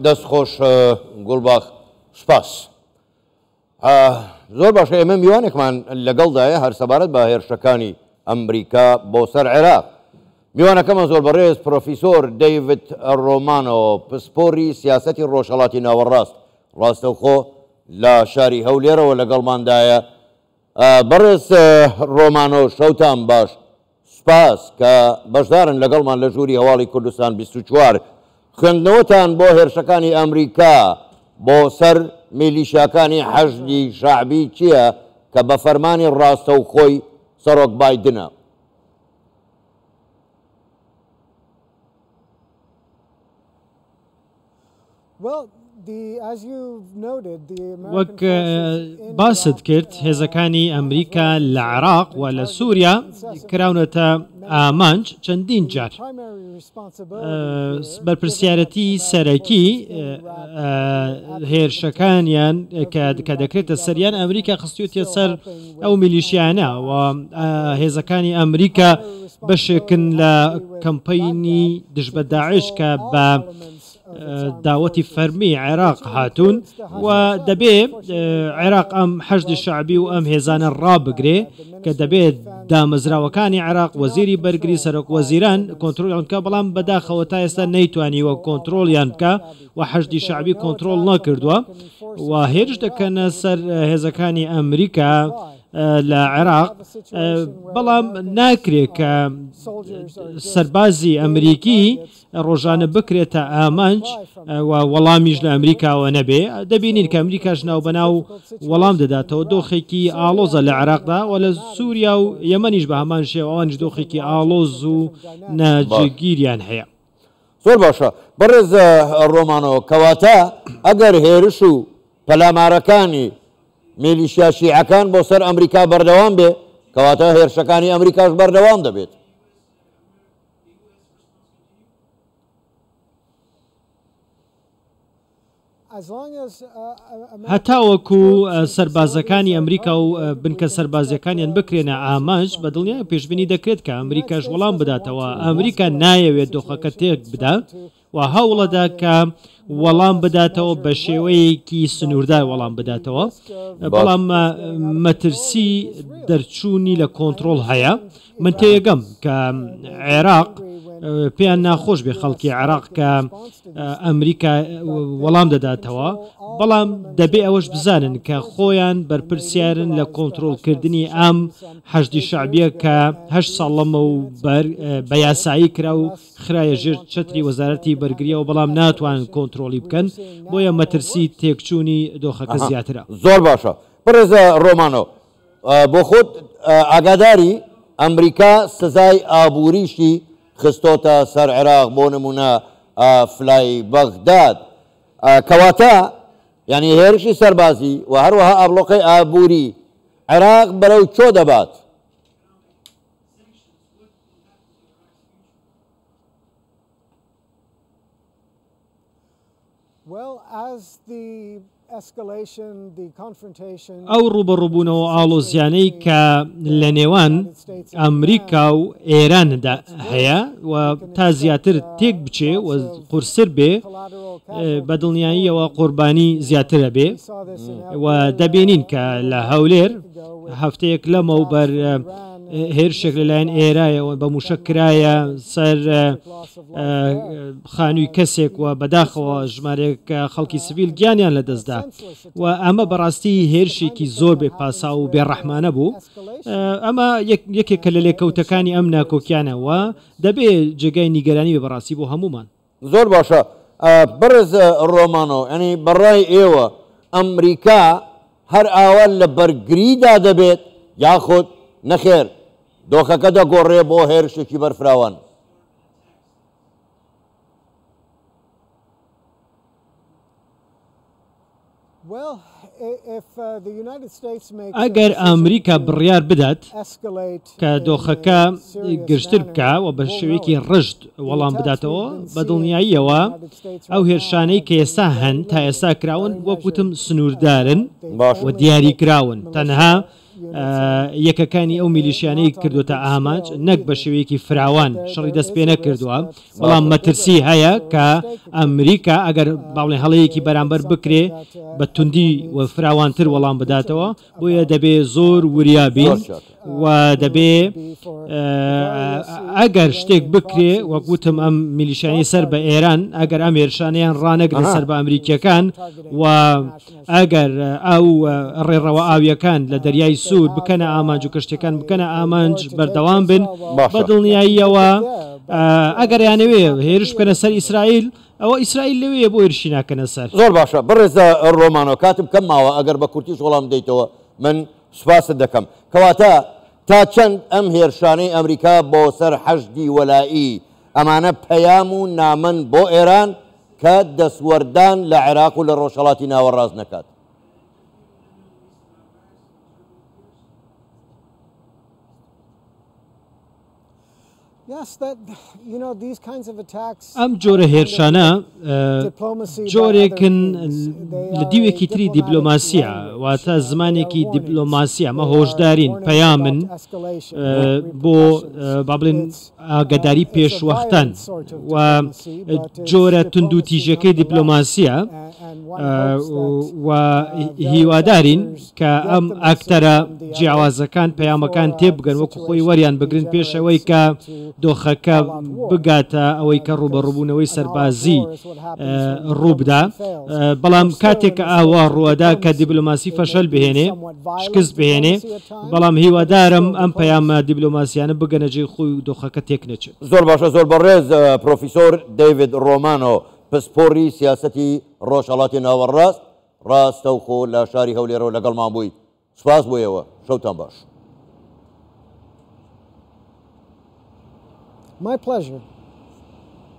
دەست خۆش گوڵباخ سوپاس. زۆر باشە ئێمە میوانێکمان لەگەڵدایە هەر سەبارەت بە هێرشەکانی ئەمریکا بۆ سەر عێراق. میوانەکەمان زۆر بەڕێز پرۆفیسۆر دەیڤد ڕۆمانۆ پسپۆری سیاسەتی ڕۆژهەڵاتی ناوەڕاست ڕاستەوخۆ لە شاری هەولێرەوە لەگەڵماندایە. بەڕێز ڕۆمانۆ شەوتان باش. سوپاس کە بەشدارن لەگەڵمان لە ژووری هەواڵی کوردستان 24. خوێندنەوەتان بۆ هێرشەکانی ئەمریکا بۆ سەر میلیشیاکانی حەشدی شەعبی چییە کە بە فەرمانی ڕاستەوخۆی سەرۆک بایدنە؟ وەک باست کرد هێزەکانی ئەمریکا لە عێراق و لە سووریا کراونەتە ئامانج چەندین جار. بەرپرسیارەتی سەرەکی هێرشەکانیان کە دەکرێتە سەریان ئەمریکا خستوێتە سەر ئەو میلیشیانە و هێزەکانی ئەمریکا بەشێکن لە کەمپەینی دژ بە داعش کە بە داوەتی فەرمی عێراق هاتوون و دەبێ عێراق ئەم حەشدی شەعبی و ئەم هێزانە ڕابگرێ کە دەبێت دامەزراوەکانی عێراق وەزیری بەرگری سەرۆک وەزیران کۆنترۆڵیان بکە بەڵام بەداخەوە تا ئێستا نەیتوانیوە کۆنترۆڵیان بکە و حەشدی شەعبی کۆنترۆڵ نەکردووە و هێرش دەکەنە سەر هێزەکانی ئەمریکا لە عێراق بەڵام ناکرێت کە سەربازی ئەمریکی ڕۆژانە بکرێتە ئامانج و وەڵامیش لە ئەمریکاوە نەبێ، دەبینین کە ئەمریکاش ناوبەناو وەڵام دەداتەوە، دۆخێکی ئاڵۆزە لە عێراقدا و لە سووریا و یەمەنیش بە هەمان شێوە ئەوانیش دۆخێکی ئاڵۆز و ناجێگیریان هەیە. زۆر باشە بەڕێز ڕۆمانۆ، کەواتە ئەگەر هێرش و پەلامارەکانی میلیشیا شیعەکان بۆ سەر ئەمریکا بەردەوام بێ، کەواتە هێرشەکانی ئەمریکاش بەردەوام دەبێت. هەتاوەکو سەربازەکانی ئەمریکا و بنکە سەربازیەکانیان بکرێنە ئامانج، بە دڵنیایی پێشبینی دەکرێت کە ئەمریکاش وەڵام بداتەوە. ئەمریکا نایەوێت دۆخەکە تێک بدات و هەوڵەدا کە وەڵام بداتەوە بە شێوەیەکی سنووردار وەڵام بداتەوە، بەڵام مەترسی دەرچوونی لە کۆنترۆڵ هەیە. من تێگەم کە عێراق پێیان ناخۆش بێ خەڵکی عێراق کە ئەمریکا وەڵام دەداتەوە، بەڵام دەبێ ئەوەش بزانن کە خۆیان بەرپرسیارن لە کۆنترۆڵکردنی ئەم حەشدی شەعبیە کە هەشت ساڵ لەمەوبەر بە یاسایی کرا و خرایە ژێر چەتری وەزارەتی بەرگریەوە، بەڵام ناتوانن کۆنترۆڵی بکەن، بۆیە مەترسی تێکچوونی دۆخەکە زیاترە. زۆر باشە بەڕێز ڕۆمانۆ، بۆ خۆت ئاگاداری ئەمریکا سزای ئابووریشی خستۆتە سەر عێراق بۆ نمونە فلای بەغداد کەواتە یعنی هێرشی سەربازی و هەروەها ئابڵۆقەی ئابووری عێراق بەرەو چۆ دەبات؟ ئەو ڕووبەڕووبوونەوە ئاڵۆزیانەی کە لە نێوان ئەمریکا و ئێراندا هەیە و تا زیاتر تێک بچێ و قورستر بێ بە دڵنیاییەوە قوربانی زیاترە بێ و دەبینین کە لە هەولێر هەفتەیەک لەمەوبەر هێرشێک لەلایەن ئێرایەوە بە موشک کرایە سەر خانووی کەسێک و بەداخەوە ژمارەیەک خەڵکی سڤیل گیانیان لەدەستدا و ئەمە بەڕاستی هێرشێکی زۆر بێ پاساو و بێڕەحمانە بوو. ئەمە یەکێکە لە لێکەوتەکانی ئەم ناکۆکیانە و دەبێ جێگای نیگەرانی بێ بەڕاستی بۆ هەموومان. زۆر باشە بەڕێز ڕۆمانۆ، یانی بەڕای ئێوە ئەمریکا هەر ئاوا لە بەرگریدا دەبێت یاخود نەخێر دۆخەکە دەگۆڕێ بۆ هێرشێکی بەرفراوان؟ ئەگەر ئەمریکا بڕیار بدات کە دۆخەکە گرژتر بکا و بە شێوەیەکی ڕژد وەڵام بداتەوە، بە دڵنیاییەوە ئەو هێرشانەی کە ئێستا هەن تا ئێستا کراون وەک وتم سنووردارن و دیاریکراون تەنها. یەکەکانی ئەو میلیشیانەی کردوتە ئامانج، نەک بە شێوەیەکی فراوان شەڕی دەست پێ نەکردووە، بەڵام مەترسی هەیە کە ئەمریکا ئەگەر با بڵێین هەڵەیەکی بەرامبەر بکرێ بە توندی و فراوانتر وەڵام بداتەوە، بۆیە دەبێ زۆر وریا بین و دەبێ ئەگەر شتێک بکرێ وەک وتم ئەم میلیشیانی سەر بە ئێران ئەگەر ئەم هێرشانەیان ڕانەگرن سەر بە ئەمریکیەکان و ئەگەر ئەو ڕێڕەوە ئاویەکان لە دەریای سوور بکەنە ئامانج و کەشتیەکان بکەنە ئامانج بەردەوام بن بە دڵنیاییەوە ئەگەر یانەوێ هێرش بکەنە سەر ئیسرائیل ئەوە ئیسرائیل لەوێیە بۆ هێرشی ناکەنە سەر. زۆر باشە بەڕێز ڕۆمانۆ کاتم کەم ماوە ئەگەر بە کورتیش وەڵام بدەیتەوە من سوپاست دەکەم. کەواتە تا چەند ئەم هێرشانەی ئەمریکا بۆ سەر حەشدی وەلائی ئەمانە پەیام و نامەن بۆ ئێران کە دەستوەردان لە عێراق و لە ڕۆژهەڵاتی ناوەڕاست نەکات؟ ئەم جۆرە هێرشانە جۆرێکن لە دیوێکی تری دیبلۆماسیە، واتە زمانێکی دیبلۆماسی، ئەمە هۆشدارین، پەیامن بۆ با بڵێن ئاگاداری پێشوەختەن و جۆرە توندوتیژەکەی دیپلۆماسیە و هیوادارین کە ئەم ئاکتەرە جیاوازەکان پەیامەکان تێبگەن وەکو خۆی وەریان بگرن پێش ئەوەی کە دۆخەکە بگاتە ئەوەی کە ڕووبەڕووبوونەوەی سەربازی ڕووبدا. بەڵام کاتێک کە ئاوا ڕووەدا کە دیبلۆماسی فەشەل بهێنێ، شکست بهێنێ، بەڵام هیوادارم ئەم پەیامە دیبلۆماسیانە بگەنە جێی خۆی و دۆخەکە تێکنەچێت. زۆر باشە زۆر بەڕێز پرۆفیسۆر دەیڤد ڕۆمانۆ پسپۆڕی سیاسەتی ڕۆژهەڵاتی ناوەڕاست ڕاستەوخۆ لە شاری هەولێرەوە لەگەڵمان بووی سوپاس بۆ ئێوە شەوتان باش. My pleasure.